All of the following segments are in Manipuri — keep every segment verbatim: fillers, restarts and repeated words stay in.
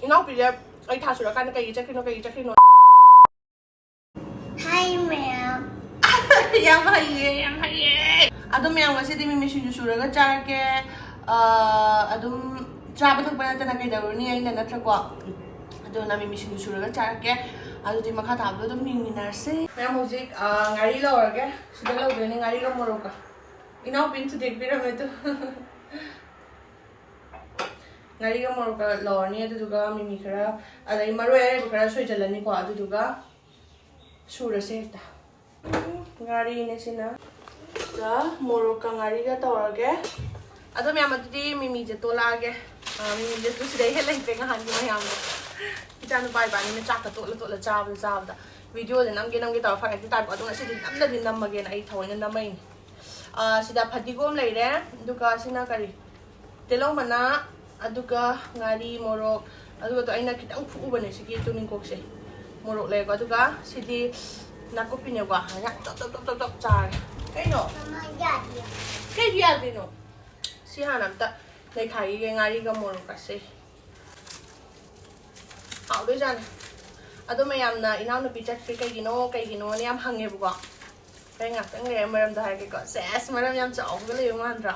ꯏꯅꯥꯎꯄꯤꯁꯦ ꯑꯩ ꯊꯥ ꯁꯨꯔꯀꯥꯟꯗ ꯀꯩꯒꯤ ꯆꯠꯈ꯭ꯔꯤꯅꯣ, ꯀꯩꯒꯤ ꯆꯠꯈ꯭ꯔꯤꯅꯣ? Hi, ma'am. ꯌꯥꯝ ꯍꯩꯌꯦ, ꯌꯥꯝ ꯍꯩꯌꯦ꯫ ꯑꯗꯣ ꯃꯌꯥꯝ, ꯉꯁꯤꯗꯤ ꯃꯤꯃꯤ ꯁꯤꯡꯖꯨ ꯁꯨꯔꯒ ꯆꯥꯔꯛꯀꯦ꯫ ꯑ, ꯑꯗꯨꯝ ꯆꯥꯕ ꯊꯛꯄ ꯅꯠꯇꯅ ꯀꯩꯗꯧꯔꯨꯅꯤ ꯑꯩꯅ, ꯅꯠꯇ꯭ꯔꯀꯣ? ꯑꯗꯨꯅ ꯃꯤꯃꯤ ꯁꯤꯡꯖꯨ ꯁꯨꯔꯒ ꯆꯥꯔꯛꯀꯦ꯫ ꯑꯗꯨꯗꯤ ꯃꯈꯥ ꯇꯥꯕꯗꯣ ꯑꯗꯨꯝ ꯌꯦꯡꯃꯤꯟꯅꯔꯁꯦ꯫ ꯃꯌꯥꯝ, ꯍꯧꯖꯤꯛ, ꯑ, ꯉꯥꯔꯤ ꯂꯧꯔꯒꯦ꯫ ꯁꯤꯗ ꯂꯧꯗꯣꯏꯅꯦ ꯉꯥꯔꯤꯒ ꯃꯣꯔꯣꯛꯀ꯫ ꯏꯅꯥꯎꯄꯤꯅ ꯊꯨꯗꯦꯛꯄꯤꯔꯝꯃꯦ ꯑꯗꯨ꯫ ꯉꯥꯔꯤꯒ ꯃꯣꯔꯣꯛꯀ ꯂꯧꯔꯅꯤ, ꯑꯗꯨꯗꯨꯒ ꯃꯤꯃꯤ ꯈꯔ, ꯑꯗꯩ ꯃꯔꯣꯏ ꯑꯔꯩꯕ ꯈꯔ ꯁꯣꯏꯖꯜꯂꯅꯤꯀꯣ, ꯑꯗꯨꯗꯨꯒ ꯁꯨꯔꯁꯦ ꯍꯦꯛꯇ꯫ ꯎꯝ, ꯉꯥꯔꯤꯅꯦ ꯁꯤꯅ꯫ ꯁꯤꯗ ꯃꯣꯔꯣꯛꯀ ꯉꯥꯔꯤꯒ ꯇꯧꯔꯒꯦ꯫ ꯑꯗꯣ ꯃꯌꯥꯝ, ꯑꯗꯨꯗꯤ ꯃꯤꯃꯤꯁꯦ ꯇꯣꯠꯂꯛꯑꯒꯦ꯫ ꯑ, ꯃꯤꯃꯤꯁꯦ ꯇꯨ ꯁꯤꯗꯩ ꯍꯦꯟꯅ ꯂꯩꯇ꯭ꯔꯦ ꯉꯍꯥꯟꯒꯤ ꯃꯌꯥꯝꯗꯣ꯫ ꯏꯆꯥꯅꯨꯄꯥ ꯏꯕꯥꯅꯤꯅ ꯆꯥꯛꯀ ꯇꯣꯠꯂ ꯇꯣꯠꯂ ꯆꯥꯕꯗ ꯆꯥꯕꯗ꯫ ꯚꯤꯗꯤꯑꯣꯁꯦ ꯅꯝꯒꯦ ꯅꯝꯒꯦ ꯇꯧꯔ ꯐꯔꯛ ꯍꯦꯛꯇ ꯇꯥꯏꯀꯣ꯫ ꯑꯗꯣ ꯉꯁꯤꯗꯤ ꯅꯝꯗꯗꯤ ꯅꯝꯃꯒꯦꯅ ꯑꯩ ꯊꯑꯣꯏꯅ ꯅꯝꯃꯛꯏꯅꯦ꯫ ꯑ, ꯁꯤꯗ ꯐꯗꯤꯒꯣꯝ ꯂꯩꯔꯦ, ꯑꯗꯨꯒ ꯁꯤꯅ ꯀꯔꯤ? ꯇꯤꯜꯍꯧ ꯃꯅꯥ, ꯑꯗꯨꯒ ꯉꯥꯔꯤ, ꯃꯣꯔꯣꯛ, ꯑꯗꯨꯒ ꯑꯩꯅ ꯈꯤꯇꯪ ꯐꯨꯛꯎꯕꯅꯦ ꯁꯤꯒꯤ ꯇꯨꯅꯤꯡꯀꯣꯛꯁꯦ꯫ ꯃꯣꯔꯣꯛ ꯂꯩꯔꯦꯀꯣ, ꯑꯗꯨꯒ ꯁꯤꯗꯤ ꯅꯥꯀꯨꯞꯄꯤꯅꯦꯀꯣ꯫ ꯍꯥꯏꯅ chop chop chop chop chop ꯆꯥꯔꯒꯦ꯫ ꯀꯩꯅꯣ? ꯃꯃꯥ, ꯌꯥꯗꯦ꯫ ꯀꯩꯒꯤ ꯌꯥꯗ꯭ꯔꯤꯅꯣ? ꯁꯤ ꯍꯥꯟꯅ ꯑꯝꯇ ꯅꯩꯈꯥꯏꯈꯤꯒꯦ, ꯉꯥꯔꯤꯒ ꯃꯣꯔꯣꯛꯀꯁꯦ꯫ ꯍꯥꯎꯗꯣꯏꯖꯥꯠꯅꯤ꯫ ꯑꯗꯣ ꯃꯌꯥꯝꯅ ꯏꯅꯥꯎꯅꯨꯄꯤ ꯆꯠꯈ꯭ꯔꯦ ꯀꯩꯒꯤꯅꯣ, ꯀꯩꯒꯤꯅꯣꯅ ꯌꯥꯝ ꯍꯪꯉꯦꯕꯀꯣ꯫ ꯑꯩ ꯉꯥꯛꯇꯪ ꯂꯩꯔ ꯃꯔꯝꯗꯣ ꯍꯥꯏꯔꯛꯀꯦꯀꯣ꯫ ꯁꯦꯁ, ꯃꯔꯝ ꯌꯥꯝ ꯆꯥꯎꯕꯒ ꯂꯩꯕ ꯃꯥꯟꯗ꯭ꯔꯣ?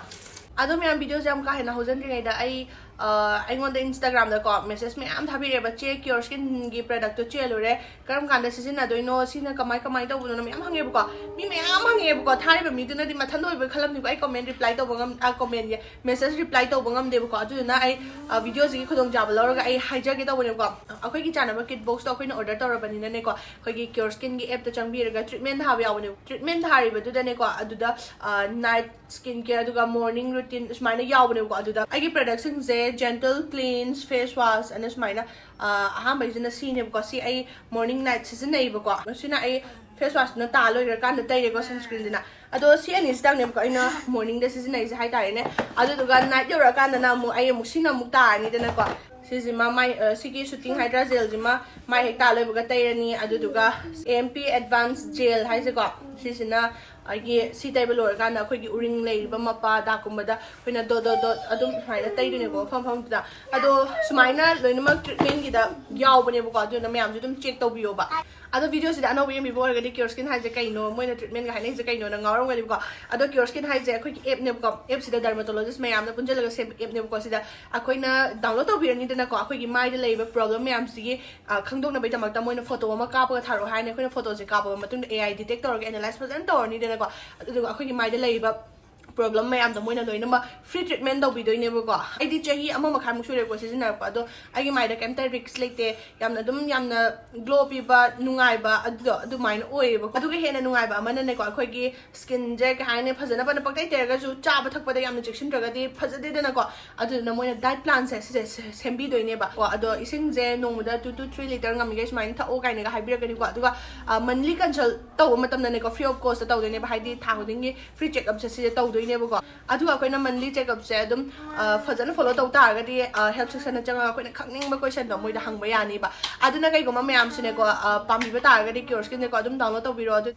ꯑꯗꯣ ꯃꯌꯥꯝ, ꯚꯤꯗꯤꯑꯣꯁꯦ ꯌꯥꯝ ꯀꯥ ꯍꯦꯟꯅ ꯍꯧꯖꯤꯟꯗ꯭ꯔꯤꯉꯩꯗ ꯑꯩ, ꯑ, ꯑꯩꯉꯣꯟꯗ Instagram-ꯗꯀꯣ message ꯃꯌꯥꯝ ꯊꯥꯕꯤꯔꯛꯑꯦꯕ, "ꯆꯦ, Cure Skin-ꯒꯤ product-ꯇꯣ ꯆꯦꯜꯂꯨꯔꯦ, ꯀꯔꯝ ꯀꯥꯟꯗ ꯁꯤꯖꯤꯟꯅꯗꯣꯏꯅꯣ? ꯁꯤꯅ ꯀꯃꯥꯏ, ꯀꯃꯥꯏ ꯇꯧꯕꯅꯣꯅ?" ꯃꯌꯥꯝ ꯍꯪꯉꯦꯕꯀꯣ꯫ ꯃꯤ ꯃꯌꯥꯝ ꯍꯪꯉꯛꯑꯦꯕꯀꯣ꯫ ꯊꯥꯔꯤꯕ ꯃꯤꯗꯨꯅꯗꯤ ꯃꯊꯟꯇ ꯑꯣꯏꯕ ꯈꯜꯂꯝꯅꯤꯀꯣ꯫ ꯑꯩ comment reply ꯇꯧꯕ ꯉꯝ-, ꯑ, comment-ꯌꯦ, message reply ꯇꯧꯕ ꯉꯝꯗꯦꯕꯀꯣ꯫ ꯑꯗꯨꯗꯨꯅ ꯑꯩ, ꯑ, ꯚꯤꯗꯤꯑꯣꯁꯤꯒꯤ ꯈꯨꯗꯣꯡꯆꯥꯕ ꯂꯧꯔꯒ ꯑꯩ ꯍꯥꯏꯖꯒꯦ ꯇꯧꯕꯅꯦꯕꯀꯣ꯫ ꯑꯩꯈꯣꯏꯒꯤ ꯆꯥꯅꯕ kit box-ꯇꯣ ꯑꯩꯈꯣꯏꯅ order ꯇꯧꯔꯕꯅꯤꯅꯅꯦꯀꯣ, ꯑꯩꯈꯣꯏꯒꯤ Cure Skin-ꯒꯤ app-ꯇ ꯆꯪꯕꯤꯔꯒ treatment ꯊꯥꯕ ꯌꯥꯎꯕꯅꯦꯕ꯫ Treatment ꯊꯥꯔꯤꯕꯗꯨꯗꯅꯦꯀꯣ, ꯑꯗꯨꯗ, ꯑ, night skin care, ꯑꯗꯨꯒ morning routine ꯁꯨꯃꯥꯏꯅ ꯌꯥꯎꯕꯅꯦꯕꯀꯣ꯫ ꯑꯗꯨꯗ ꯑꯩꯒꯤ product-ꯁꯤꯡꯁꯦ gentle cleanse, face wash ꯑꯅ ꯁꯨꯃꯥꯏꯅ, ꯑ, ꯑꯍꯥꯟꯕꯩꯁꯤꯅ ꯁꯤꯅꯦꯕꯀꯣ꯫ ꯁꯤ ꯑꯩ morning night ꯁꯤꯖꯤꯟꯅꯩꯕꯀꯣ꯫ ꯁꯤꯅ ꯑꯩ face wash-ꯇꯨꯅ ꯇꯥ ꯂꯣꯏꯈ꯭ꯔꯀꯥꯟꯗ ꯇꯩꯔꯦꯀꯣ, sunscreen-ꯗꯨꯅ꯫ ꯑꯗꯣ ꯁꯤ ꯑꯅꯤꯁꯤꯗꯪꯅꯦꯕꯀꯣ ꯑꯩꯅ morning-ꯗ ꯁꯤꯖꯤꯟꯅꯩꯁꯦ ꯍꯥꯏꯇꯥꯔꯦꯅꯦ꯫ ꯑꯗꯨꯗꯨꯒ night ꯌꯧꯔꯛꯑꯀꯥꯟꯗꯅ ꯑꯃꯨꯛ ꯑꯩ ꯑꯃꯨꯛ ꯁꯤꯅ ꯑꯃꯨꯛ ꯇꯥꯔꯅꯤꯗꯅꯀꯣ꯫ ꯁꯤꯁꯤꯃ ꯃꯥꯏ, ꯑ, ꯁꯤꯒꯤ soothing hydra gel-ꯁꯤꯃ ꯃꯥꯏ ꯍꯦꯛ ꯇꯥ ꯂꯣꯏꯕꯒ ꯇꯩꯔꯅꯤ꯫ ꯑꯗꯨꯗꯨꯒ A M P advanced gel ꯍꯥꯏꯁꯦꯀꯣ, ꯁꯤꯁꯤꯅ, ꯑꯩꯒꯤ ꯁꯤ ꯇꯩꯕ ꯂꯣꯏꯔꯀꯥꯟꯗ ꯑꯩꯈꯣꯏꯒꯤ ꯎꯔꯤꯡ ꯂꯩꯔꯤꯕ ꯃꯄꯥ ꯗꯥꯛꯀꯨꯝꯕꯗ ꯑꯩꯈꯣꯏꯅ ꯗꯣꯠ ꯗꯣꯠ ꯗꯣꯠ ꯑꯗꯨꯝ ꯁꯨꯃꯥꯏꯅ ꯇꯩꯗꯣꯏꯅꯦꯀꯣ, ꯃꯐꯝ ꯃꯐꯝꯗꯨꯗ꯫ ꯑꯗꯣ ꯁꯨꯃꯥꯏꯅ ꯂꯣꯏꯅꯃꯛ ꯇ꯭ꯔꯤꯠꯃꯦꯟꯒꯤꯗ ꯌꯥꯎꯕꯅꯦꯕꯀꯣ, ꯑꯗꯨꯅ ꯃꯌꯥꯝꯁꯨ ꯑꯗꯨꯝ ꯆꯦꯛ ꯇꯧꯕꯤꯌꯣꯕ꯫ ꯑꯗꯣ ꯚꯤꯗꯤꯑꯣꯁꯤꯗ ꯑꯅꯧꯕ ꯌꯦꯡꯕꯤꯕ ꯑꯣꯏꯔꯒꯗꯤ ꯀ꯭ꯌꯣꯔ ꯁ꯭ꯀꯤꯟ ꯍꯥꯏꯁꯦ ꯀꯩꯅꯣ, ꯃꯣꯏꯅ ꯇ꯭ꯔꯤꯠꯃꯦꯟꯒ ꯍꯥꯏꯅꯩꯁꯦ ꯀꯩꯅꯣꯅ ꯉꯥꯎꯔꯝꯒꯅꯤꯕꯀꯣ꯫ ꯑꯗꯣ ꯀ꯭ꯌꯣꯔ ꯁ꯭ꯀꯤꯟ ꯍꯥꯏꯁꯦ ꯑꯩꯈꯣꯏꯒꯤ ꯑꯦꯞꯅꯦꯕꯀꯣ, ꯑꯦꯞꯁꯤꯗ ꯗꯔꯃꯥꯇꯣꯂꯣꯖꯤꯁ ꯃꯌꯥꯝꯅ ꯄꯨꯟꯁꯤꯜꯂꯒ ꯁꯦꯝꯕ ꯑꯦꯞꯅꯦꯕꯀꯣ꯫ ꯁꯤꯗ ꯑꯩꯈꯣꯏꯅ ꯗꯥꯎꯟꯂꯣꯗ ꯇꯧꯕꯤꯔꯅꯤꯗꯅꯀꯣ, ꯑꯩꯈꯣꯏꯒꯤ ꯃꯥꯏꯗ ꯂꯩꯔꯤꯕ ꯄ꯭ꯔꯣꯕ꯭ꯂꯦꯝ ꯃꯌꯥꯝꯁꯤꯒꯤ ꯑ, ꯈꯪꯗꯣꯛꯅꯕꯒꯤꯗꯃꯛꯇ ꯃꯣꯏꯅ ꯐꯣꯇꯣ ꯑꯃ ꯀꯥꯞꯄꯒ ꯊꯥꯔꯛꯑꯣ ꯍꯥꯏꯔꯅꯤ꯫ ꯑꯩꯈꯣꯏꯅ ꯐꯣꯇꯣꯁꯦ ꯀꯥꯞꯄꯕ ꯃꯇꯨꯡꯗ ꯑꯦ ꯑꯥꯏ ꯗꯤꯇꯦꯛ ꯇꯧꯔꯒ ꯑꯦꯅꯥꯂꯥꯏꯁ ꯐꯖꯅ ꯇꯧꯔꯅꯤꯗꯅꯀꯣ, ꯑꯗꯨꯗꯨꯒ ꯑꯩꯈꯣꯏꯒꯤ ꯃꯥꯏꯗ ꯂꯩꯔꯤꯕ ꯄ꯭ꯔꯣꯕ꯭ꯂꯦꯝ ꯃꯌꯥꯝꯗꯣ ꯃꯣꯏꯅ ꯂꯣꯏꯅꯃꯛ ꯐ꯭ꯔꯤ ꯇ꯭ꯔꯤꯠꯃꯦꯟ ꯇꯧꯕꯤꯗꯣꯏꯅꯦꯕꯀꯣ꯫ ꯑꯩꯗꯤ ꯆꯍꯤ ꯑꯃ ꯃꯈꯥꯏꯃꯨꯛ ꯁꯨꯔꯦꯀꯣ ꯁꯤꯖꯤꯟꯅꯔꯛꯄ, ꯑꯗꯣ ꯑꯩꯒꯤ ꯃꯥꯏꯗ ꯀꯩꯝꯇ ꯔꯤꯛꯁ ꯂꯩꯇꯦ꯫ ꯌꯥꯝꯅ ꯑꯗꯨꯝ ꯌꯥꯝꯅ ꯒ꯭ꯂꯣ ꯄꯤꯕ, ꯅꯨꯡꯉꯥꯏꯕ ꯑꯗꯨꯗꯣ ꯑꯗꯨꯃꯥꯏꯅ ꯑꯣꯏꯌꯦꯕꯀꯣ꯫ ꯑꯗꯨꯒ ꯍꯦꯟꯅ ꯅꯨꯡꯉꯥꯏꯕ ꯑꯃꯅꯅꯦꯀꯣ, ꯑꯩꯈꯣꯏꯒꯤ ꯁ꯭ꯀꯤꯟꯁꯦ ꯀꯩ ꯍꯥꯏꯅꯤ, ꯐꯖꯅ ꯐꯅ ꯄꯪꯇꯩ ꯇꯩꯔꯒꯁꯨ ꯆꯥꯕ ꯊꯛꯄꯗ ꯌꯥꯝꯅ ꯆꯦꯛꯁꯤꯟꯗ꯭ꯔꯒꯗꯤ ꯐꯖꯗꯦꯗꯅꯀꯣ꯫ ꯑꯗꯨꯗꯨꯅ ꯃꯣꯏꯅ ꯗꯥꯏꯠ ꯄ꯭ꯂꯥꯟꯁꯦ ꯁꯤꯁꯦ ꯁꯦ-, ꯁꯦꯝꯕꯤꯗꯣꯏꯅꯦꯕ ꯀꯣ꯫ ꯑꯗꯣ ꯏꯁꯤꯡꯁꯦ ꯅꯣꯡꯃꯗ two to three litre ꯉꯝꯃꯤꯈꯩ ꯁꯨꯃꯥꯏꯅ ꯊꯛꯑꯣ ꯀꯥꯏꯅꯒ ꯍꯥꯏꯕꯤꯔꯛꯀꯅꯤꯀꯣ꯫ ꯑꯗꯨꯒ ꯃꯟꯂꯤ ꯀꯟꯁꯜ ꯇꯧꯕ ꯃꯇꯝꯗꯅꯦꯀꯣ, ꯐ꯭ꯔꯤ ꯑꯣꯐ ꯀꯣꯁꯇ ꯇꯧꯗꯣꯏꯅꯦꯕ, ꯍꯥꯏꯗꯤ ꯊꯥ ꯈꯨꯗꯤꯡꯒꯤ ꯐ꯭ꯔꯤ ꯆꯦꯛꯑꯞꯁꯦ ꯁꯤꯁꯦ ꯇꯧꯗꯣꯏꯅꯦꯕꯀꯣ꯫ ꯑꯗꯨꯒ ꯑꯩꯈꯣꯏꯅ ꯃꯟꯂꯤ ꯆꯦꯛꯑꯞꯁꯦ ꯑꯗꯨꯝ ꯑ, ꯐꯖꯅ ꯐꯣꯂꯣ ꯇꯧ ꯇꯥꯔꯒꯗꯤ, ꯑ, ꯍꯦꯜꯞ ꯁꯦꯛꯁꯟꯗ ꯆꯪꯉꯒ ꯑꯩꯈꯣꯏꯅ ꯈꯪꯅꯤꯡꯕ ꯀꯣꯏꯁꯟꯗꯣ ꯃꯣꯏꯗ ꯍꯪꯕ ꯌꯥꯅꯤꯕ꯫ ꯑꯗꯨꯅ ꯀꯩꯒꯨꯝꯕ ꯃꯌꯥꯝꯁꯤꯅꯦꯀꯣ, ꯑ, ꯄꯥꯝꯕꯤꯕ ꯇꯥꯔꯒꯗꯤ ꯀ꯭ꯌꯣꯔ ꯁ꯭ꯀꯤꯟꯁꯦꯀꯣ ꯑꯗꯨꯝ ꯗꯥꯎꯟꯂꯣꯗ ꯇꯧꯕꯤꯔꯣ꯫ ꯑꯗꯨ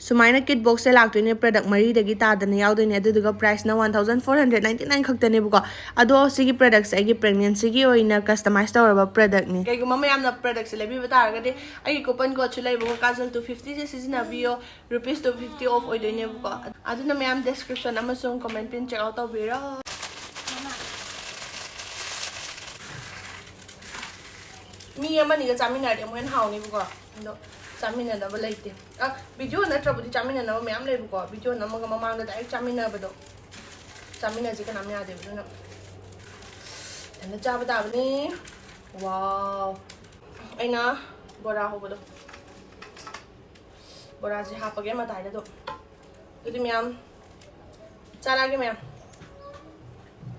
ꯁꯨꯃꯥꯏꯅ ꯀꯤꯠ ꯕꯣꯛꯁꯁꯦ ꯂꯥꯛꯇꯣꯏꯅꯦ, ꯄ꯭ꯔꯗꯛ ꯃꯔꯤꯗꯒꯤ ꯇꯥꯗꯅ ꯌꯥꯎꯗꯣꯏꯅꯦ꯫ ꯑꯗꯨꯗꯨꯒ ꯄ꯭ꯔꯥꯏꯁꯅ one thousand four hundred ninety nine ꯈꯛꯇꯅꯦꯕꯀꯣ꯫ ꯑꯗꯣ ꯁꯤꯒꯤ ꯄ꯭ꯔꯗꯛꯁꯦ ꯑꯩꯒꯤ ꯄ꯭ꯔꯦꯒꯅꯦꯟꯁꯤꯒꯤ ꯑꯣꯏꯅ ꯀꯁꯇꯃꯥꯏꯁ ꯇꯧꯔꯕ ꯄ꯭ꯔꯗꯛꯅꯤ꯫ ꯀꯩꯒꯨꯝꯕ ꯃꯌꯥꯝꯅ ꯄ꯭ꯔꯗꯛꯁꯦ ꯂꯩꯕꯤꯕ ꯇꯥꯔꯒꯗꯤ ꯑꯩꯒꯤ ꯀꯨꯄꯟ ꯀꯣꯗꯁꯨ ꯂꯩꯕꯀꯣ, Kajal two fiftyꯁꯦ ꯁꯤꯖꯤꯟꯅꯕꯤꯌꯣ, rupees two fifty off ꯑꯣꯏꯗꯣꯏꯅꯦꯕꯀꯣ꯫ ꯑꯗꯨꯅ ꯃꯌꯥꯝ ꯗꯦꯁꯀ꯭ꯔꯤꯞꯁꯟ ꯑꯃꯁꯨꯡ ꯀꯣꯃꯦꯟ ꯄꯤꯟ ꯆꯦꯛ ꯑꯥꯎꯠ ꯇꯧꯕꯤꯔꯣ꯫ ꯃꯤ ꯑꯃꯅꯤꯒ ꯆꯥꯃꯤꯟꯅꯔꯗꯤ ꯑꯃꯨꯛ ꯍꯦꯟꯅ ꯍꯥꯎꯅꯤꯕꯀꯣ꯫ ꯑꯗꯣ ꯆꯥꯃꯤꯟꯅꯅꯕ ꯂꯩꯇꯦ꯫ ꯑ, ꯚꯤꯗꯤꯑꯣ ꯅꯠꯇ꯭ꯔꯕꯨꯗꯤ ꯆꯥꯃꯤꯟꯅꯅꯕ ꯃꯌꯥꯝ ꯂꯩꯕꯀꯣ꯫ ꯚꯤꯗꯤꯑꯣ ꯅꯝꯃꯒ ꯃꯃꯥꯡꯗ ꯗꯥꯏꯔꯦꯛ ꯆꯥꯃꯤꯟꯅꯕꯗꯣ, ꯆꯥꯃꯤꯟꯅꯁꯤ ꯀꯅꯥꯝ ꯌꯥꯗꯦꯕ꯫ ꯑꯗꯨꯅ ꯏꯊꯟꯇ ꯆꯥꯕ ꯇꯥꯕꯅꯤ꯫ ꯋꯥꯎ꯫ ꯑꯩꯅ ꯕꯣꯔꯥ ꯍꯧꯕꯗꯣ, ꯕꯣꯔꯥꯁꯦ ꯍꯥꯞꯄꯒꯦ ꯃꯇꯥꯏꯗ ꯑꯗꯨꯝ꯫ ꯑꯗꯨꯗꯤ ꯃꯌꯥꯝ ꯆꯥꯔꯛꯑꯒꯦ ꯃꯌꯥꯝ꯫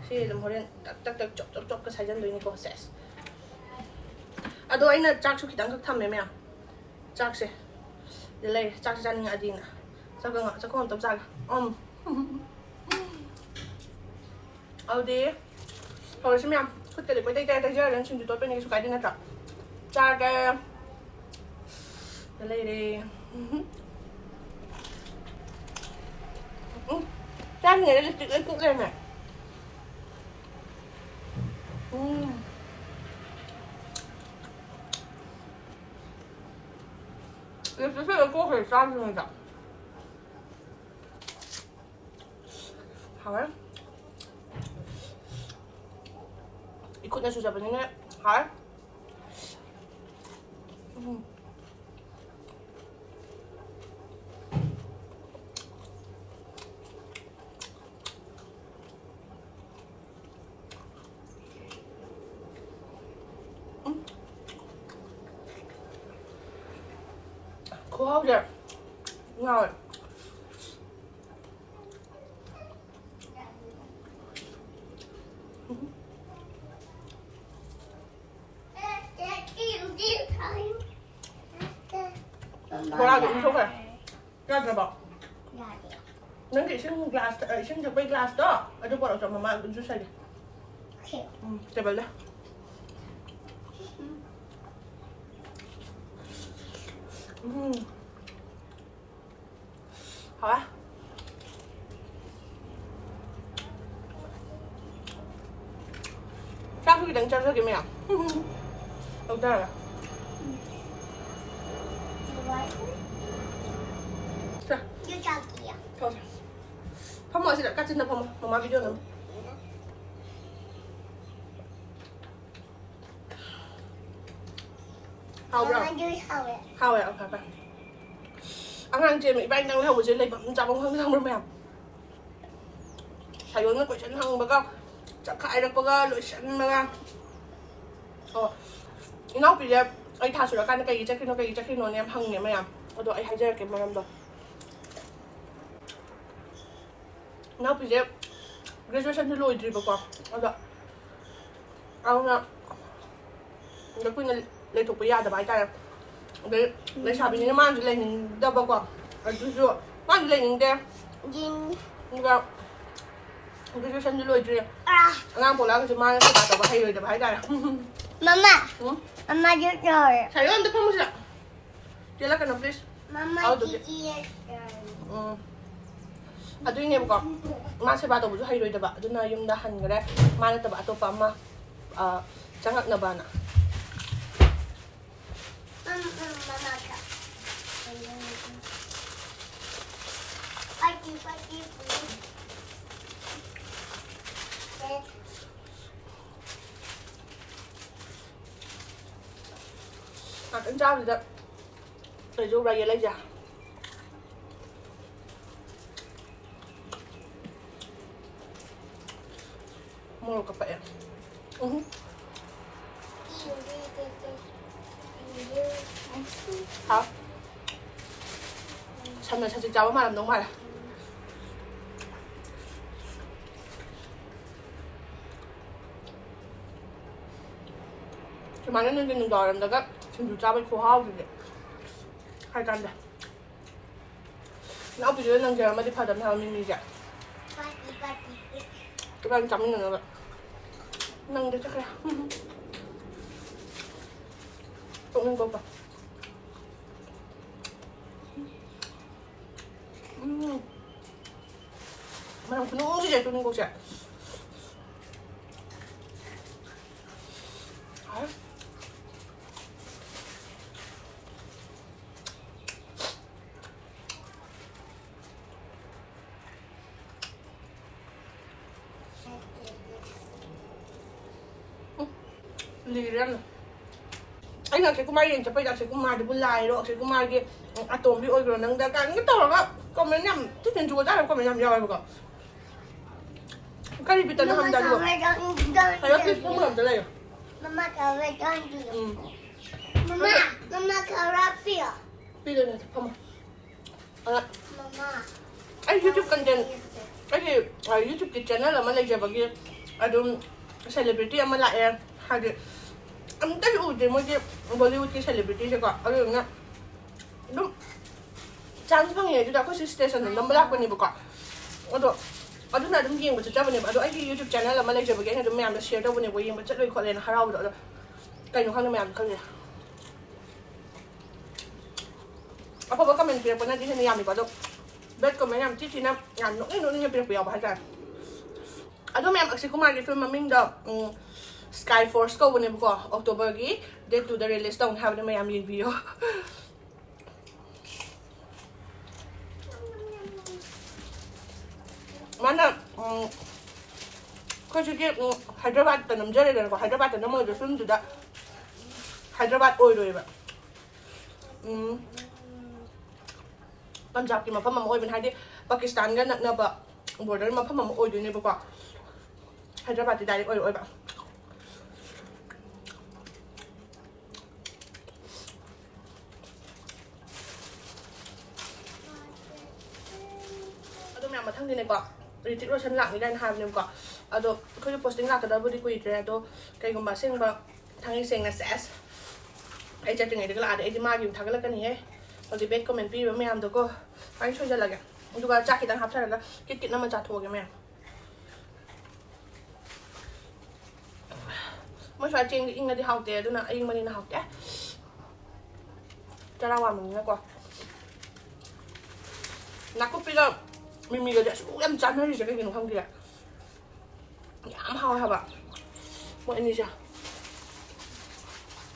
ꯁꯤ ꯑꯗꯨꯝ ꯍꯣꯔꯦꯟ ꯇꯛ ꯇꯛ ꯇꯛ ꯆꯣꯞ ꯆꯣꯞ ꯆꯣꯞꯀ ꯁꯥꯏꯖꯟꯗꯣꯏꯅꯤꯀꯣ꯫ ꯁꯦꯁ꯫ ꯑꯗꯣ ꯑꯩꯅ ꯆꯥꯛꯁꯨ ꯈꯤꯇꯪꯈꯛ ꯊꯝꯃꯦ ꯃꯌꯥꯝ꯫ ꯆꯥꯛꯁꯦ ꯁꯤꯗ ꯂꯩꯔꯦ꯫ ꯆꯥꯛꯁꯦ ꯆꯥꯅꯤꯡꯉꯛꯑꯗꯤꯅ꯫ ꯆꯥꯛꯀ ꯉ-, ꯆꯥꯛꯈꯣꯝ ꯑꯝꯇ ꯆꯥꯒꯦ꯫ ꯎꯝ꯫ ꯑꯗꯨꯗꯤ ꯍꯧꯔꯁꯤ ꯃꯌꯥꯝ꯫ ꯈꯨꯠꯀꯗꯤ ꯀꯣꯏꯇꯩ ꯇꯩꯔ ꯇꯩꯖꯔꯒꯅ ꯁꯤꯡꯖꯨ ꯇꯣꯠꯄꯩꯅꯦ, ꯀꯩꯁꯨ ꯀꯥꯏꯗꯦ ꯅꯠꯇ꯭ꯔꯥ? ꯆꯥꯔꯒꯦ꯫ ꯁꯤꯗ ꯂꯩꯔꯦ꯫ ꯆꯥꯅꯤꯡꯉꯦ, ꯂꯤꯞꯁꯇꯤꯛ ꯂꯣꯏ ꯀꯣꯛ ꯂꯩꯔꯝꯃꯦ꯫ ꯎꯝ꯫ ꯂꯤꯞꯁꯇꯤꯛꯁꯨ ꯂꯣꯏ ꯀꯣꯛꯈ꯭ꯔꯦ ꯆꯥꯗ꯭ꯔꯤꯉꯩꯗ꯫ ꯍꯥꯎꯔꯦ꯫ ꯏꯈꯨꯠꯅ ꯁꯨꯖꯕꯅꯤꯅ ꯍꯥꯎꯔꯦ꯫ ꯎꯝ꯫ ꯎꯝ꯫ ꯈꯨꯍꯥꯎꯁꯦ ꯉꯥꯎꯋꯦ꯫ ꯕꯣꯔꯥꯗꯣ ꯏꯪꯊꯣꯛꯈ꯭ꯔꯦ꯫ ꯌꯥꯗ꯭ꯔꯕꯣ? ꯌꯥꯗꯦ꯫ ꯅꯪꯒꯤ ꯏꯁꯤꯡ ꯒ꯭ꯂꯥꯁꯇ, ꯏꯁꯤꯡ ꯊꯛꯄꯩ ꯒ꯭ꯂꯥꯁꯇꯣ ꯑꯗꯨ ꯄꯣꯔꯛꯑꯣ, ꯃꯃꯥ ꯖꯨꯁ ꯍꯥꯏꯒꯦ꯫ ꯎꯝ, ꯇꯦꯕꯜꯗ꯫ ꯎꯝ꯫ ꯍꯥꯎꯋꯦ꯫ ꯆꯥꯛꯁꯨ ꯈꯤꯇꯪ ꯆꯥꯖꯒꯦ ꯃꯌꯥꯝ꯫ ꯂꯧꯊꯔꯒ꯫ ꯁꯦ꯫ ꯌꯨ ꯆꯥꯛꯇꯤꯌꯦ꯫ ꯊꯣꯛꯑꯣ, ꯁꯦ꯫ ꯐꯝꯃꯣ ꯁꯤꯗ, ꯀꯥꯆꯤꯟꯗ ꯐꯝꯃꯣ꯫ ꯃꯃꯥ ꯚꯤꯗꯤꯑꯣ ꯅꯝ꯫ ꯍꯥꯎꯕ꯭ꯔꯣ? ꯃꯃꯥ ꯖꯨꯁ ꯍꯥꯎꯋꯦ꯫ ꯍꯥꯎꯋꯦ, ꯑꯣ, ꯐꯔꯦ, ꯐꯔꯦ꯫ ꯑꯉꯥꯡꯁꯦ ꯏꯕꯥꯅꯤꯗꯪ ꯂꯩꯍꯧꯕꯁꯦ ꯂꯩꯐꯝ ꯆꯥꯐꯝ ꯈꯪꯗꯕ꯭ꯔꯥ ꯃꯌꯥꯝ? ꯁꯥꯏꯌꯣꯟꯅ ꯀꯣꯏꯁꯟ ꯍꯪꯕꯒ, ꯆꯠꯈꯥꯏꯔꯛꯄꯒ, ꯂꯣꯏꯁꯟꯕꯒ꯫ ꯑꯣ, ꯏꯅꯥꯎꯄꯤꯁꯦ ꯑꯩ ꯊꯥ ꯁꯨꯔꯀꯥꯟꯗ ꯀꯩꯒꯤ ꯆꯠꯈ꯭ꯔꯤꯅꯣ, ꯀꯩꯒꯤ ꯆꯠꯈ꯭ꯔꯤꯅꯣꯅ ꯌꯥꯝ ꯍꯪꯉꯦ ꯃꯌꯥꯝ꯫ ꯑꯗꯣ ꯑꯩ ꯍꯥꯏꯖꯔꯛꯀꯦ ꯃꯔꯝꯗꯣ꯫ ꯏꯅꯥꯎꯄꯤꯁꯦ ꯒ꯭ꯔꯦꯖꯨꯑꯦꯁꯟꯁꯨ ꯂꯣꯏꯗ꯭ꯔꯤꯕꯀꯣ꯫ ꯑꯗꯣ ꯑꯗꯨꯅ ꯀꯨꯏꯅ ꯂꯩꯊꯣꯛꯄ ꯌꯥꯗꯕ ꯍꯥꯏꯇꯥꯔꯦ꯫ ꯑꯗꯩ ꯂꯩꯁꯥꯕꯤꯅꯤꯅ ꯃꯥꯅꯁꯨ ꯂꯩꯅꯤꯡꯗꯕꯀꯣ꯫ ꯑꯗꯨꯁꯨ ꯃꯥꯅꯁꯨ ꯂꯩꯅꯤꯡꯗꯦ꯫ ꯖꯤꯟ꯫ ꯑꯗꯨꯒ ꯒ꯭ꯔꯦꯖꯨꯑꯦꯁꯟꯁꯨ ꯂꯣꯏꯗ꯭ꯔꯤ꯫ ꯑꯥ꯫ ꯑꯉꯥꯡ ꯄꯣꯛꯂꯛꯑꯒꯁꯨ ꯃꯥꯅ ꯁꯦꯕꯥ ꯇꯧꯕ ꯍꯩꯔꯣꯏꯗꯕ ꯍꯥꯏꯇꯥꯔꯦ꯫ ꯃꯃꯥ꯫ ꯎꯝ? ꯃꯃꯥ ꯖꯨꯁ ꯇꯧꯔꯦ꯫ ꯁꯥꯏꯌꯣ, ꯑꯝꯇ ꯐꯝꯃꯨꯁꯤꯗ꯫ ꯆꯦꯜꯂꯛꯀꯅꯣ, please꯫ ꯃꯃꯥ ꯑꯧ, ꯑꯗꯨꯗꯤ꯫ ꯖꯨꯁ ꯇꯧꯔꯦ꯫ ꯎꯝ꯫ ꯑꯗꯨꯏꯅꯦꯕꯀꯣ, ꯃꯥ ꯁꯦꯕꯥ ꯇꯧꯕꯁꯨ ꯍꯩꯔꯣꯏꯗꯕ, ꯑꯗꯨꯅ ꯌꯨꯝꯗ ꯍꯟꯈ꯭ꯔꯦ꯫ ꯃꯥ ꯅꯠꯇꯕ ꯑꯇꯣꯞꯄ ꯑꯃ, ꯑ, ꯆꯪꯉꯛꯅꯕꯅ꯫ ꯎꯝ, ꯎꯝ, ꯃꯃꯥ ꯆꯥ꯫ ꯄꯥꯏꯇꯤ, ꯄꯥꯏꯇꯤ, ꯄꯨꯔꯤ꯫ ꯉꯥꯛꯇꯪ ꯆꯥꯕꯁꯤꯗ ꯀꯩꯗꯧꯕ꯭ꯔꯥ ꯌꯦꯜꯂꯩꯁꯦ꯫ ꯃꯣꯔꯣꯛꯀ ꯄꯛꯑꯦ꯫ ꯎꯝ꯫ ꯍꯥꯎ꯫ ꯁꯟꯅ ꯁꯖꯤꯛ ꯆꯥꯕ ꯃꯥꯜꯂꯝꯗꯧ ꯃꯥꯜꯂꯦ꯫ ꯁꯨꯃꯥꯏꯅ ꯅꯨꯡꯊꯤꯟ ꯅꯨꯡꯗꯥꯡꯋꯥꯏꯔꯝꯗꯒ ꯁꯤꯡꯖꯨ ꯆꯥꯕꯩ ꯈꯨꯍꯥꯎꯁꯤꯗꯤ ꯍꯥꯏꯀꯥꯟꯗ꯫ ꯏꯅꯥꯎꯄꯤꯗꯨꯗ ꯅꯪꯖꯔꯝꯃꯗꯤ ꯐꯗꯝꯅꯦ ꯍꯥꯏꯕ ꯃꯤꯃꯤꯁꯦ꯫ Party, party. ꯏꯕꯥꯅꯤ ꯆꯥꯃꯤꯟꯅꯅꯕ꯫ ꯅꯪꯗꯤ ꯆꯠꯈ꯭ꯔꯦ꯫ ꯄꯨꯛꯅꯤꯡ ꯀꯣꯛꯄ꯫ ꯎꯝ꯫ ꯃꯅꯝ ꯈꯨꯅꯨꯡꯁꯤꯁꯦ ꯇꯨꯅꯤꯡꯈꯣꯛꯁꯦ꯫ ꯍꯥꯎꯋꯦ꯫ ꯎꯝ, ꯂꯤꯔꯦ ꯌꯥꯝꯅ꯫ ꯑꯩꯅ ꯑꯛꯁꯦ ꯀꯨꯃꯥꯔ ꯌꯦꯡ ꯆꯠꯄꯩꯗ ꯑꯛꯁꯦ ꯀꯨꯃꯥꯔꯗꯨꯕꯨ ꯂꯥꯏꯔꯣ, ꯑꯛꯁꯦ ꯀꯨꯃꯥꯔꯒꯤ, ꯎꯝ, ꯑꯇꯣꯝꯕꯤ ꯑꯣꯏꯈ꯭ꯔꯣ ꯅꯪꯗ ꯀꯥꯏꯅꯒ ꯇꯧꯔꯒ comment ꯌꯥꯝ ꯊꯤ ꯊꯤꯅ ꯖꯨꯒꯣꯠ ꯆꯥꯗꯕ comment ꯌꯥꯝ ꯌꯥꯎꯋꯦꯕꯀꯣ꯫ ꯀꯔꯤ ꯕꯤꯠꯇꯅꯣ ꯍꯪꯕꯗ ꯑꯗꯨꯕꯨ? ꯍꯥꯏꯔꯛꯀꯦ, ꯄꯨꯡ ꯑꯝꯇ ꯂꯩꯌꯨ꯫ ꯃꯃꯥ ꯀꯧꯔꯦ, don't do. ꯎꯝ꯫ ꯃꯃꯥ, ꯃꯃꯥ ꯀꯧꯔꯛꯄꯤꯌꯣ꯫ ꯄꯤꯗꯣꯏꯅꯦ, ꯐꯝꯃꯣ꯫ ꯑꯗ ꯃꯃꯥ꯫ ꯑꯩ YouTube content, ꯑꯩꯒꯤ, ꯑ, YouTubeꯀꯤ channel ꯑꯃ ꯂꯩꯖꯕꯒꯤ ꯑꯗꯨꯝ celebrity ꯑꯃ ꯂꯥꯛꯑꯦ꯫ ꯍꯥꯏꯗꯤ ꯑꯝꯇꯁꯨ ꯎꯗꯦ ꯃꯣꯏꯒꯤ Bollywoodꯀꯤ celebrityꯁꯦꯀꯣ꯫ ꯑꯗꯨꯗꯨꯅ ꯑꯗꯨꯝ chance ꯐꯪꯉꯦ꯫ ꯑꯗꯨꯗ ꯑꯩꯈꯣꯏ ꯁꯤ stationꯗ ꯅꯝꯕ ꯂꯥꯛꯄꯅꯦꯕꯀꯣ꯫ ꯑꯗꯣ ꯑꯗꯨꯅ ꯑꯗꯨꯝ ꯌꯦꯡꯕ ꯆꯠꯆꯕꯅꯦꯕ꯫ ꯑꯗꯣ ꯑꯩꯒꯤ YouTube channel ꯑꯃ ꯂꯩꯖꯕꯒꯤ ꯑꯩꯅ ꯑꯗꯨꯝ ꯃꯌꯥꯝꯗ share ꯇꯧꯕꯅꯦꯕ, ꯌꯦꯡꯕ ꯆꯠꯂꯣꯏ ꯈꯣꯠꯂꯦꯅ ꯍꯔꯥꯎꯕꯗꯣ꯫ ꯑꯗꯣ ꯀꯩꯅꯣ ꯈꯪꯗꯦ, ꯃꯌꯥꯝꯁꯨ ꯈꯪꯗꯦ꯫ ꯑꯐꯕ comment ꯄꯤꯔꯛꯄꯅꯗꯤ ꯍꯦꯟꯅ ꯌꯥꯝꯃꯤꯀꯣ꯫ ꯑꯗꯣ ꯕꯦꯠ ꯀꯃꯦꯟ ꯌꯥꯝ ꯊꯤ ꯊꯤꯅ, ꯌꯥꯝ ꯅꯣꯛꯅꯤꯡ ꯅꯣꯛꯅꯤꯡꯅ ꯄꯤꯔꯛꯄ ꯌꯥꯎꯕ ꯍꯥꯏꯇꯥꯔꯦ꯫ ꯑꯗꯣ ꯃꯌꯥꯝ, ꯑꯛꯁꯦ ꯀꯨꯃꯥꯔꯒꯤ ꯐꯤꯂꯝ ꯃꯃꯤꯡꯗꯣ, ꯎꯝ, Skyforce ꯀꯧꯕꯅꯦꯕꯀꯣ꯫ October ꯒꯤ date two ꯗ release ꯇꯧꯅꯤ ꯍꯥꯏꯕꯅꯦ, ꯃꯌꯥꯝ ꯌꯦꯡꯕꯤꯌꯣ꯫ ꯃꯥꯅ, ꯎꯝ, ꯑꯩꯈꯣꯏ ꯁꯤꯒꯤ, ꯎꯝ, ꯍꯥꯏꯗ꯭ꯔꯕꯥꯗꯇ ꯅꯝꯖꯔꯦꯗꯅꯀꯣ꯫ ꯍꯥꯏꯗ꯭ꯔꯕꯥꯗꯇ ꯅꯝꯃꯣꯏꯕ ꯐꯤꯂꯝꯗꯨꯗ ꯍꯥꯏꯗ꯭ꯔꯕꯥꯗ ꯑꯣꯏꯔꯣꯏꯕ꯫ ꯎꯝ, ꯄꯟꯖꯥꯕꯀꯤ ꯃꯐꯝ ꯑꯃ ꯑꯣꯏꯕꯅꯤ, ꯍꯥꯏꯗꯤ ꯄꯥꯀꯤꯁꯇꯥꯟꯒ ꯅꯛꯅꯕ border ꯃꯐꯝ ꯑꯃ ꯑꯣꯏꯗꯣꯏꯅꯦꯕꯀꯣ꯫ ꯍꯥꯏꯗ꯭ꯔꯕꯥꯗꯇꯤ direct ꯑꯣꯏꯔꯣꯏꯕ꯫ ꯑꯗꯣ ꯃꯌꯥꯝ, ꯃꯊꯪꯗꯤꯅꯦꯀꯣ, ꯔꯤꯇꯤꯛ ꯔꯣꯁꯟ ꯂꯥꯛꯅꯤ ꯀꯥꯏꯅ ꯍꯥꯏꯕꯅꯦꯕꯀꯣ꯫ ꯑꯗꯣ ꯑꯩꯈꯣꯏꯁꯨ posting ꯂꯥꯛꯀꯗꯕꯨꯗꯤ ꯀꯨꯏꯗ꯭ꯔꯦ, ꯑꯗꯣ ꯀꯩꯒꯨꯝꯕ ꯑꯁꯦꯡꯕ ꯊꯥꯡꯉꯩ ꯁꯦꯡꯅ, ꯁꯦꯁ, ꯑꯩ ꯆꯠꯇ꯭ꯔꯤꯉꯩꯗꯒ ꯂꯥꯛꯑꯗꯤ ꯑꯩꯗꯤ ꯃꯥꯒꯤ ꯑꯃꯨꯛ ꯊꯥꯒꯠꯂꯛꯀꯅꯤꯍꯦ꯫ ꯍꯧꯖꯤꯛ bad comment ꯄꯤꯔꯤꯕ ꯃꯌꯥꯝꯗꯣꯀꯣ, ꯂꯣꯏ ꯁꯣꯏꯖꯜꯂꯒꯦ꯫ ꯑꯗꯨꯒ ꯆꯥꯛ ꯈꯤꯇꯪ ꯍꯥꯞꯊꯔꯒ ꯀꯤꯠ ꯀꯤꯠ ꯅꯝꯃ ꯆꯥꯊꯣꯛꯑꯒꯦ ꯃꯌꯥꯝ꯫ ꯃꯣꯏ ꯁ꯭ꯋꯥꯏ ꯆꯦꯡꯗꯤ ꯏꯪꯉꯗꯤ ꯍꯥꯎꯇꯦ, ꯑꯗꯨꯅ ꯑꯏꯪꯕꯅꯤꯅ ꯍꯥꯎꯇꯦ꯫ ꯆꯔꯥ ꯋꯥꯟꯕꯅꯤꯅꯀꯣ꯫ ꯅꯥꯀꯨꯞꯄꯤꯒ ꯃꯤꯃꯤꯒꯗꯤ ꯑꯁꯨꯛ ꯌꯥꯝ ꯆꯥꯟꯅꯔꯤꯁꯦ ꯀꯩꯒꯤꯅꯣ ꯈꯪꯗꯦ꯫ ꯌꯥꯝ ꯍꯥꯎꯋꯦ ꯍꯥꯏꯕ ꯃꯣꯏ ꯑꯅꯤꯁꯦ꯫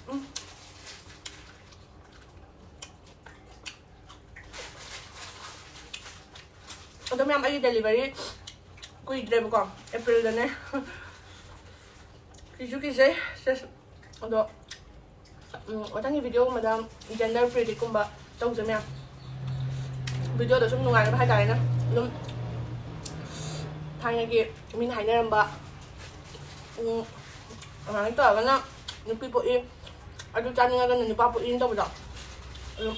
ꯎꯝ꯫ ꯑꯗꯣ ꯃꯌꯥꯝ, ꯑꯩꯒꯤ delivery ꯀꯨꯏꯗ꯭ꯔꯦꯕꯀꯣ, April ꯗꯅꯦ꯫ ꯀꯤꯁꯨ ꯀꯤꯖꯩ꯫ ꯁꯦꯁ꯫ ꯑꯗꯣ, ꯎꯝ, ꯃꯊꯪꯒꯤ video ꯒꯨꯝꯕꯗ gender predict ꯀꯨꯝꯕ ꯇꯧꯖꯦ ꯃꯌꯥꯝ꯫ Video ꯗꯣ ꯁꯨꯝ ꯅꯨꯡꯉꯥꯏꯅꯕ ꯍꯥꯏꯇꯥꯔꯦꯅꯦ꯫ ꯑꯗꯨꯝ ꯊꯥꯏꯅꯒꯤ ꯃꯤꯅ ꯍꯥꯏꯅꯔꯝꯕ, ꯎꯝ, ꯑꯗꯨꯃꯥꯏꯅ ꯇꯧꯔꯒꯅ ꯅꯨꯄꯤ ꯄꯣꯛꯏ, ꯑꯗꯨ ꯆꯥꯅꯤꯡꯉꯒꯅ ꯅꯨꯄꯥ ꯄꯣꯛꯏꯅ ꯇꯧꯕꯗꯣ, ꯑꯗꯨꯝ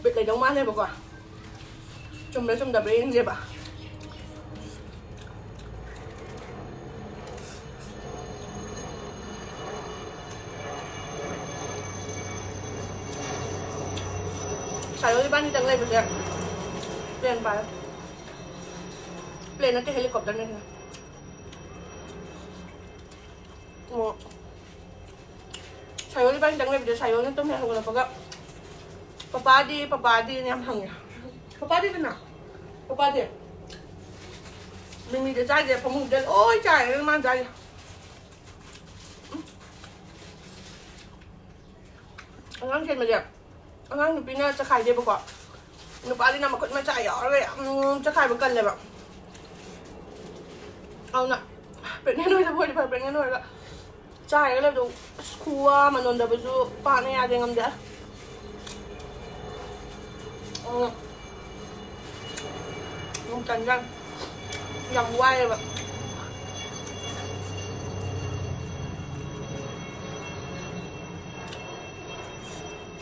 ꯕꯤꯠ ꯂꯩꯗꯧ ꯃꯥꯜꯂꯦꯕꯀꯣ꯫ ꯆꯨꯝꯕ꯭ꯔꯥ ꯆꯨꯝꯗꯕ꯭ꯔꯥ ꯌꯦꯡꯁꯦꯕ꯫ ꯁꯥꯏꯌꯣ ꯏꯕꯥꯅꯤꯇꯪ ꯂꯩꯕꯁꯦ plane ꯄꯥꯏꯌꯣ꯫ Plane ꯅꯠꯇꯦ, helicopter ꯅꯦ ꯁꯤꯅ꯫ ꯑꯣ꯫ ꯁꯥꯏꯌꯣ ꯏꯕꯥꯅꯤꯇꯪ ꯂꯩꯕꯁꯦ ꯁꯥꯏꯌꯣꯅ ꯇꯨꯝ ꯍꯦꯛ ꯍꯧꯒꯠꯂꯛꯄꯒ "ꯄꯄꯥꯗꯤ, ꯄꯄꯥꯗꯤꯅ" ꯌꯥꯝ ꯍꯪꯉꯦ꯫ ꯄꯄꯥꯗꯤ ꯀꯅꯥ? ꯄꯄꯥꯗꯤ? ꯃꯤꯃꯤꯗ ꯆꯥꯏꯁꯦ, ꯐꯃꯨꯡꯗ ꯂꯣꯏ ꯆꯥꯏꯔꯦ ꯃꯥꯅ ꯆꯥꯏꯁꯦ꯫ ꯎꯝ꯫ ꯑꯉꯥꯡ ꯆꯦꯟꯕꯁꯦ ꯑꯉꯥꯡ ꯅꯨꯄꯤꯅ ꯆꯈꯥꯏꯗꯦꯕꯀꯣ, ꯅꯨꯄꯥꯁꯤꯅ ꯃꯈꯨꯠ ꯃꯆꯥ ꯌꯥꯎꯔꯒ ꯌꯥꯝ ꯆꯈꯥꯏꯕ ꯀꯜꯂꯦꯕ꯫ ꯑꯗꯨꯅ pregnant ꯑꯣꯏꯗꯕ ꯑꯣꯏꯔꯗꯤ ꯐꯔꯦ, pregnant ꯑꯣꯏꯔꯒ ꯆꯥꯏꯔꯒ ꯂꯩꯕꯗꯣ ꯑꯁ ꯈꯨꯋꯥ ꯑꯃ, ꯅꯣꯟꯗꯕꯁꯨ ꯄꯥꯛꯅ ꯌꯥꯗꯦ, ꯉꯝꯗꯦ꯫ ꯎꯝ꯫ ꯌꯥꯝ ꯇꯟꯖꯥꯠꯅꯤ꯫ ꯌꯥꯝ ꯋꯥꯏꯑꯦꯕ꯫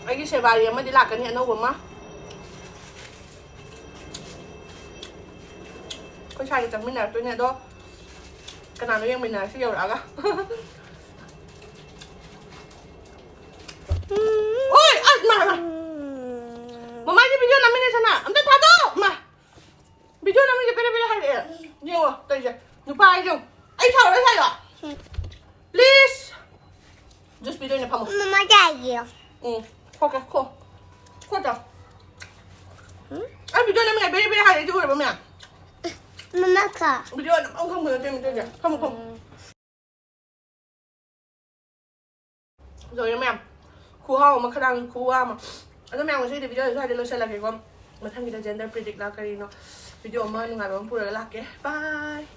ꯑꯩꯒꯤ ꯁꯦꯕꯥꯔꯤ ꯑꯃꯗꯤ ꯂꯥꯛꯀꯅꯤ, ꯑꯅꯧꯕ ꯑꯃ꯫ ꯑꯩꯈꯣꯏ ꯁ꯭ꯋꯥꯏꯗ ꯆꯪꯃꯤꯟꯅꯔꯛꯇꯣꯏꯅꯦ꯫ ꯑꯗꯣ ꯀꯅꯥꯅꯣ ꯌꯦꯡꯃꯤꯟꯅꯔꯁꯤ ꯌꯧꯔꯛꯑꯒ꯫ ꯑꯣꯏ! ꯑꯁ, ꯃꯥ, ꯃꯥ꯫ ꯃꯃꯥꯏꯁꯦ video ꯅꯝꯃꯤꯅꯦ, ꯁꯅꯥ꯫ ꯑꯝꯇ ꯊꯥꯗꯣꯛꯑꯣ! ꯃꯥ꯫ Video ꯅꯝꯃꯤꯁꯦ ꯄꯦꯔꯦ ꯄꯦꯔꯦ ꯍꯥꯏꯔꯛꯑꯦ꯫ ꯌꯦꯡꯉꯣ ꯇꯧꯔꯤꯁꯦ꯫ ꯅꯨꯄꯥ ꯍꯥꯏꯁꯦ ꯌꯦꯡꯉꯣ꯫ ꯑꯩ ꯁꯥꯎꯔꯒ ꯁꯥꯏꯔꯣ? Please꯫ Juice ꯄꯤꯗꯣꯏꯅꯦ, ꯐꯝꯃꯣ꯫ ꯃꯃꯥ ꯆꯥꯏꯒꯦ꯫ ꯎꯝ꯫ ꯈꯣꯠꯀꯦ, ꯈꯣ꯫ ꯈꯣꯠꯇꯣ꯫ ꯎꯝ? ꯑꯩ video ꯅꯝꯃꯤꯉꯥꯏ ꯕꯦꯔꯦ ꯕꯦꯔꯦ ꯍꯥꯏꯔꯛꯏꯁꯦ ꯎꯔꯕ ꯃꯌꯥꯝ? ꯃꯃꯥ ꯈꯣ꯫ Video ꯅꯝꯐꯝ ꯈꯪꯕ ꯅꯠꯇꯦ, ꯃꯤꯇꯩꯁꯦ꯫ ꯐꯝꯃꯣ, ꯐꯝꯃꯣ꯫ ꯎꯝ꯫ ꯂꯣꯏꯔꯦ ꯃꯌꯥꯝ꯫ ꯈꯨꯍꯥꯎ ꯑꯃ, ꯈꯗꯥꯡꯁꯨ ꯈꯨꯋꯥ ꯑꯃ꯫ ꯑꯗꯣ ꯃꯌꯥꯝ, ꯉꯁꯤꯒꯤꯗꯤ video ꯁꯦ ꯁ꯭ꯋꯥꯏꯗ ꯂꯣꯏꯁꯤꯜꯂꯒꯦꯀꯣ꯫ ꯃꯊꯪꯒꯤꯗ gender predict ꯂꯥ ꯀꯔꯤꯅꯣ video ꯑꯃ ꯅꯨꯡꯉꯥꯏꯕ ꯑꯃ ꯄꯨꯔꯒ ꯂꯥꯛꯀꯦ꯫ Bye꯫